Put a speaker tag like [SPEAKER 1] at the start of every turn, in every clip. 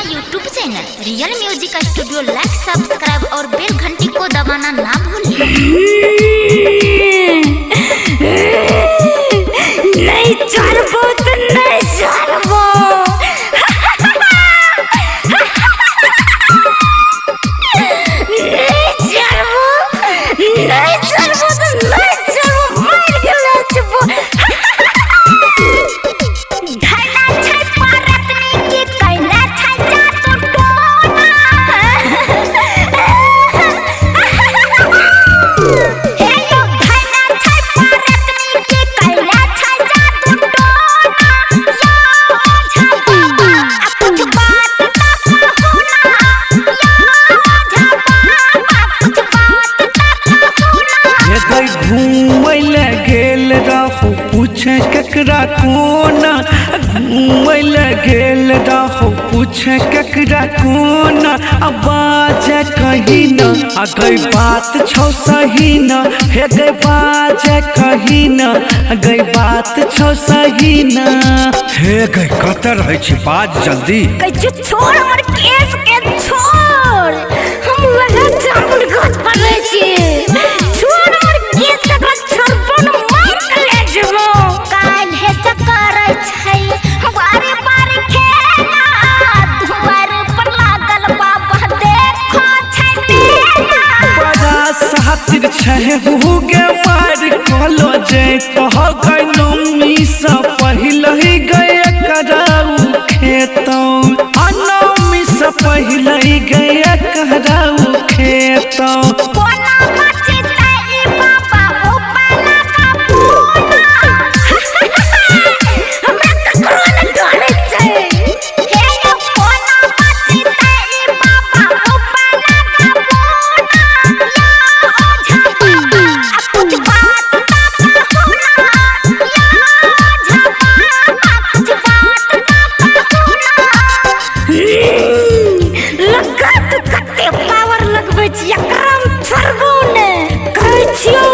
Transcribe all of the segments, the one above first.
[SPEAKER 1] YouTube channel real music studio like subscribe और बेल घंटी को दबाना ना भूलें।
[SPEAKER 2] नहीं छोड़बो तो नहीं छोड़बो। नहीं छोड़बो, नहीं छोड़बो तो नहीं छोड़बो, मार के नाचबो।
[SPEAKER 1] धैला छै परतनी की कैला छै जादू टोना। हे यो धैला छै परतनी की कैला छै जादू टोना। यो ओझा बाबा आ कुछ बात ता कहू ना। यो ओझा बाबा कुछ बात ता कहू ना।
[SPEAKER 3] हे गई घूमै ले गेल रहू पूछे केकरा कोना। घूमै ले गेल रहू पूछे केकरा कोना। आ बाजे कही न आ गई बात छौ सही न। हे गई बाजे कही न आ गई बात छौ सही न। हे गई कतऽ रहै छी बाज जल्दी।
[SPEAKER 2] कहै छियौ छोड़ हमर केस के छोड़, हम वएह जामुन गाछ पर रहै छी। छोड़ हमर केस के एकरा छोड़बो न मारि के ले जेबो।
[SPEAKER 1] काल्हे से करै छै बारे बारे खेला, दुआर पर लागल बाबा देखो छै मेला।
[SPEAKER 3] बड़ा सातिर छै हुगे मार कहलो जैतह गई नौमी से पहिले ही गए कराऊ खेतौ। आ नौमी से पहिले ही गए कराऊ खेतौ।
[SPEAKER 1] कोना बचतै ई बाबा उपाला का पूना।
[SPEAKER 2] हमरा ककरो नहि डरै छै।
[SPEAKER 1] हे यो कोना बचतै ई बाबा उपाला का पूना। यो ओझा बाबा आ कुछ बात ता कहू ना। यो ओझा बाबा कुछ बात ता कहू ना।
[SPEAKER 2] लगा तू कते पावर लगबै छी, एकरा हम छोड़बो ने। कहै छियौ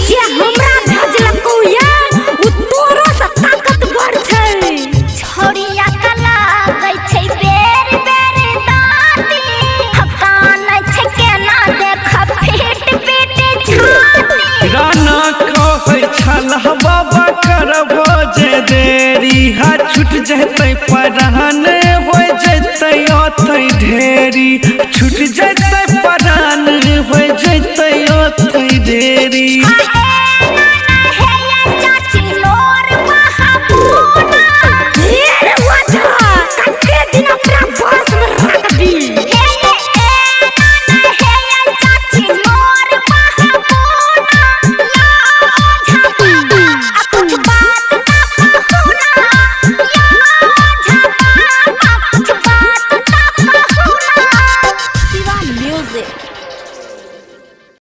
[SPEAKER 2] जे हमरा भेजलकौ या उ तोरो से ताकतवर छै।
[SPEAKER 1] छोड़िया के लागै छै बेर बेर दाँती, कानै छै केना देख पीट पीट छाती।
[SPEAKER 3] राना कहै छल बाबा करबो जे देरी हा छूट जेतै परान हो जेतै ओतै ढेरी। छूट जेतै परान हो जेतै ओतै ढेरी।
[SPEAKER 1] आ